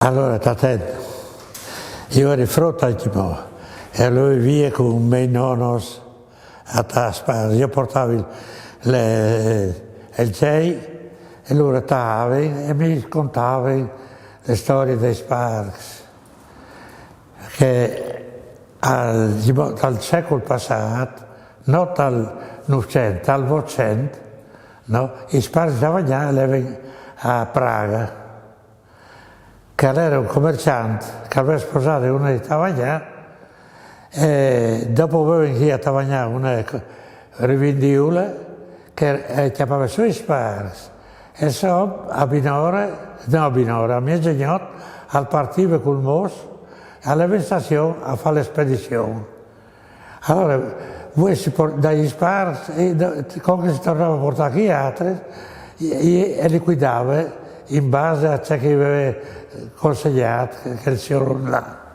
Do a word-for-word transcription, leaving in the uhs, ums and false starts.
Alore, t'atent, jo o jeri frot ancjemò, e lu vivìn cun mei nonos a Spars. Jo o puartavi il, le, il cjei e lôr a tavin e mi contavin le storie dai Spars, che al, dal secul passât, no dal Nûfcent, dal Votcent, no, i Spars Tavagnà a levin a Praga, che al jere un comercjant che al veve sposade une di Tavagnà, e dopo o vevin chi a Tavagnà une rivindiule che e cjapave sù i Spars, e insome a binore, no, a binore, a miezegnot al partive cul mos, al leve in stazion a fâ le spedizion. Alore, vuê si por-, dai Spars, e do-, cuant che si tornave a puartâ chi altris, e, e li cuidave in base a ce che i veve consegnât chel siôr là.